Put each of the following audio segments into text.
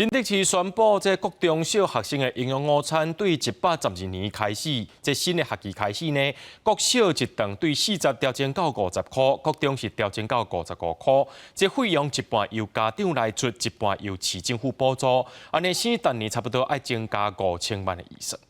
新竹市宣布，這國中小學生的營養午餐對112年開始，這新的學期開始呢，國小一頓對40調整到50箍，國中是調整到55箍。這費用一半由家長來出，一半由市政府補助。按呢省逐年差不多愛增加5000萬的預算。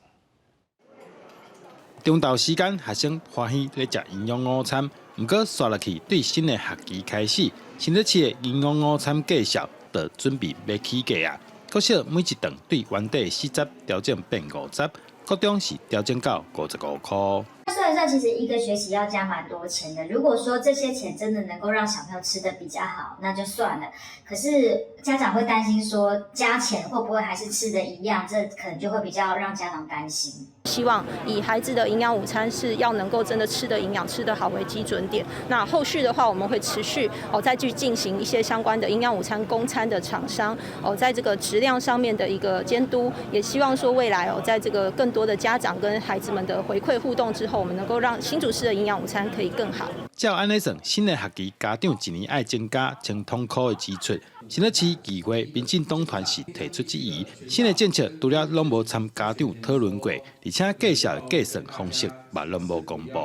中晝時間，學生歡喜咧食營養午餐。毋過，紲落去對新的學期開始，新竹市的營養午餐價數就準備欲起價啊！國小每一頓對原底40調整變50，國中是調整到55箍。算一算，其實一個學期要加蠻多錢的。如果說這些錢真的能夠讓小朋友吃得比較好，那就算了。可是家長會擔心說，加錢會不會還是吃得一樣？這可能就會比較讓家長擔心。希望以孩子的營養午餐是要能夠真的吃得營養、吃得好為基準點。那後續的話，我們會持續哦再去進行一些相關的營養午餐供餐的廠商哦，在這個質量上面的一個監督，也希望說未來哦，在這個更多的家長跟孩子們的回饋互動之後，我們能夠讓新竹市的營養午餐可以更好。照按呢算，新的學期家長一年愛增加千通箍的支出。新竹市議會民進黨團是提出質疑，新的政策除了攏無參家長討論過，而且價數的計算方式嘛攏無公布。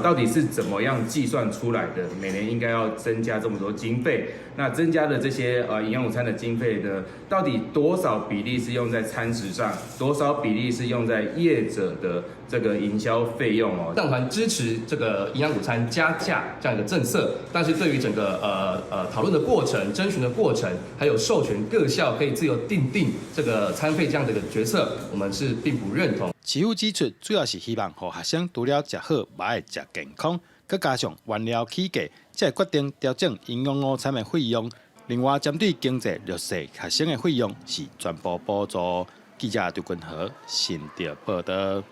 到底是怎麼樣計算出來的？每年應該要增加這麼多經費，那增加的這些營養午餐的經費呢？到底多少比例是用在餐食上，多少比例是用在業者的這個營銷費用哦？黨團支持這個營養午餐加價這樣一個政策，但是對於整個討論的過程、徵詢的過程，還有授權各校可以自由訂定這個餐費這樣的一個決策，我們是並不認同。市府指出，主要是希望予學生除了食好，嘛愛食健康，閣加上原料起價，才會決定調整營養午餐的費用。另外，針對經濟弱勢學生的費用是全部補助。記者張君和新竹報導。